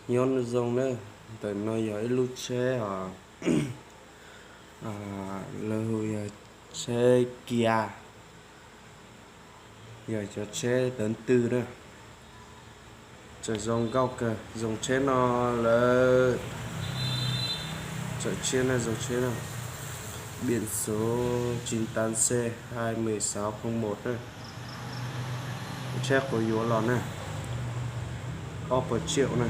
Nyob zoo na, ntawm no yog ib lub tsheb os, lawv hu yog tsheb Kia, yog cov tsheb tawv ntws na. Tseem zoo nkauj kawg, zoo tsheb no lawv tseem tshiab na, zoo tsheb no. Biển số chín tám C hai mười sáu không một na. Tsheb kuv yuav los na, ob puas triệu na.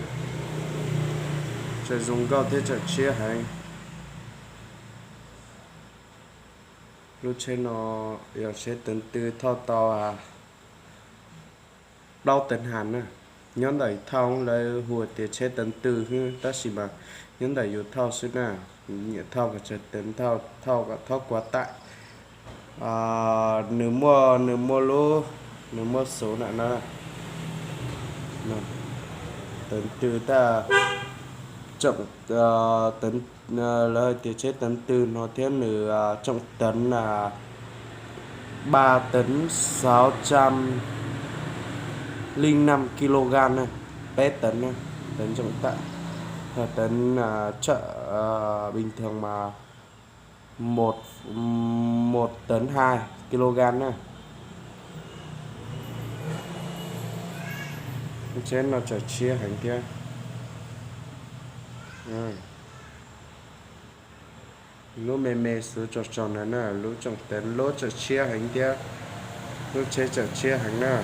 Tseem zoo nkauj thiab tseem tshiab heev. Lub tsheb no yog tsheb tawv ntws, thauj tau plaub tawv ham na. Nyob ntawm thauj lawv hu tias tsheb tawv ntws xwb, tab sis mas nyob ntawm yus thauj xwb na. Nyiam thauj pes tsawg tawv thauj, thauj kom thoob kuav taim. Nws muaj, nws muaj lub, nws muaj xuv na no. Tawv ntws tab, tseem, lawv hais tias tsheb tawv ntws no thiab nws tseem tawv na, ba tấn sáu trăm linh năm kg na, peb tấn na, tấn trọng tải, tấn trọng bình thường mà một, một tấn hai kg na. Tsheb no tseem tshiab heev thiab. Lub me me xuv tsaus tsaus ntawd na, lub tseem tawv, lub tseem tshiab heev thiab. Lub tsheb tseem tshiab heev na,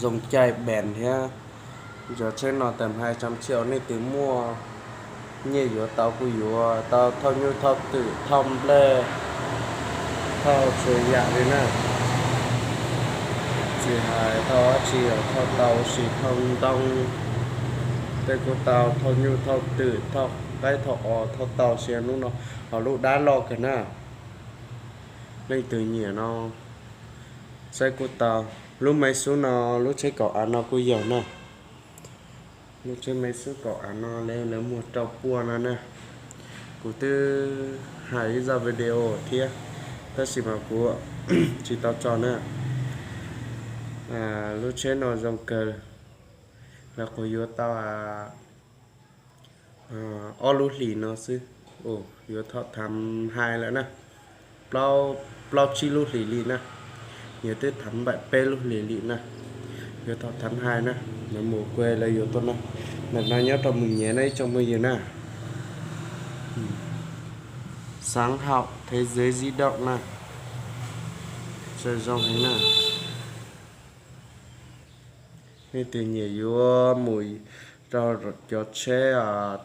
zoo caij bền thiab. Cov tsheb no tag hai trăm triệu, nej twg muaj nyiaj yuav tau kuj yuav tau, thauj nyuj thauj twm thauj nplej, thauj txhua yam li na. Tsis hais thauj dab tsi, thauj tau ua si, thauj ntoo, tej kuj tau, thauj nyuj thauj twm, thauj qaib thauj os, thauj tau sia lub no, ho lub dab loj kawg na. Leej twg nyiam no saib kuj tau. Lub maiv xub no, lub tsheb kaum av no kuj yog na. Lub tsheb maiv xub kaum av no lawv muag rau puag no na. Kuv twb hais ib zaj video thiab, tab sis mas kuv tsis tau tso na. Lub tsheb no zoo kawg, lawv qhuav yuav tau ob lub hlis no xwb. Yuav thom thav hais lawm na, plaub tsib lub hlis li na. Yog twb thav npaim peb lub hlis li na. Yuav thom thav hais na, lawv mus kuj lawv yuav tuaj na. Ntawm no nyob rau Mus Nyiav na ib tsoom phooj ywg na. Sáng Hậu Thế Giới Di Động na. Tseem zoo heev na. Nej twg nyiam yuav mus rau cov tsheb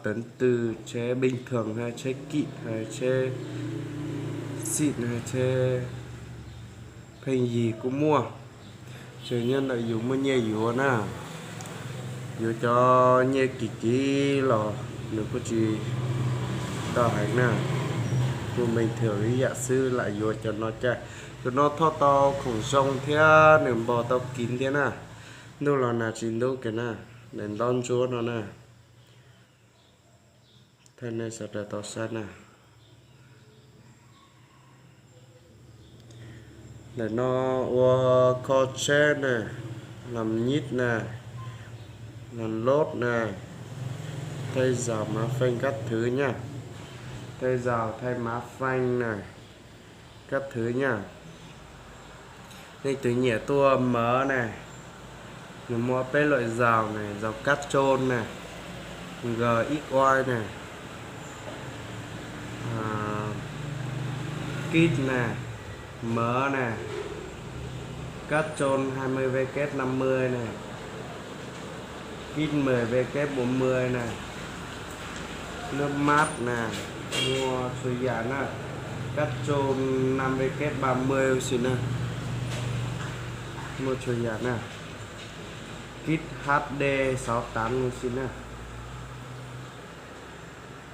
tawv ntws, tsheb bình thường, tsheb kit, tsheb xịn, tsheb pheej yig kuj muaj. Tseem nyob ntawm yus muaj nyiaj yuav na. Yuav cov nyiaj kim kim los nws kuj tsis tau heev na. Kuj bình thường ib yam xwb, lam yuav cov no caij. Cov no thauj tau khoom zoo thiab nws npog tau kiv thiab na. Ntuj los nag tsis ntub kiag na, daim ntaub ntsuab no na. Thaij nej sawv daws tau saib na. Ntawm no ua kho tsheb na, làm nhíp na, làm lốp na, thay dầu, mã phanh các thứ nha. Thay dầu, thay mã phanh na, các thứ nha. Nej twg nyiam tuaj mawv na, nws muaj peb loại dầu na, dầu Cát Trôn na, G X Y na, Kit na, mawv na, Cát Trôn hai mươi W năm mươi na, Kit mười W bốn mươi na, nước mát na, muaj txhua yam na, Cát Trôn năm W ba mươi ua si na, muaj txhua yam na, Kit H D sáu tám ua si na.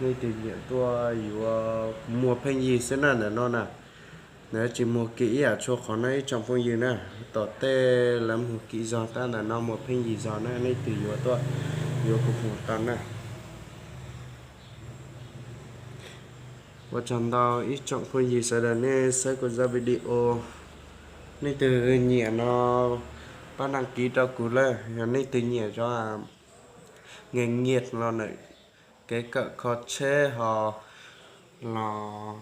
Nej twg nyiam tuaj yuav, muag pheej yig xwb na ntawm no na. Nws tsis muag kim ib yam tshua qhov no ib tsoom phooj ywg na. Tom tej lawv muag kim zog, tab ntawm no muag pheej yig zog na, nej twg yuav tuaj yuav kuv muag tau na. Ua tsaug ntau ib tsoom phooj ywg sawv daws nej saib kuv zaj video. Nej twg nyiam no pab đăng ký rau kuv lawm, yog nej twg nyiam cov nghề nghiệp los ntawm kev kawm kho tsheb ho los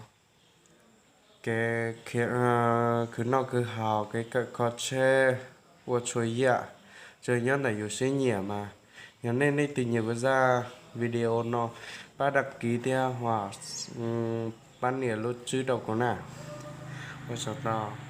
kev khwv noj khwv haus, kev kawm kho tsheb, ua tshua yam, tsuas nyob ntawm yus siab nyiam mas. Yog nej leej twg nyiam kuv zaj video no, pab đăng ký thiab hos pab nias lub tswb rau kuv na. Ua tsaug ntau.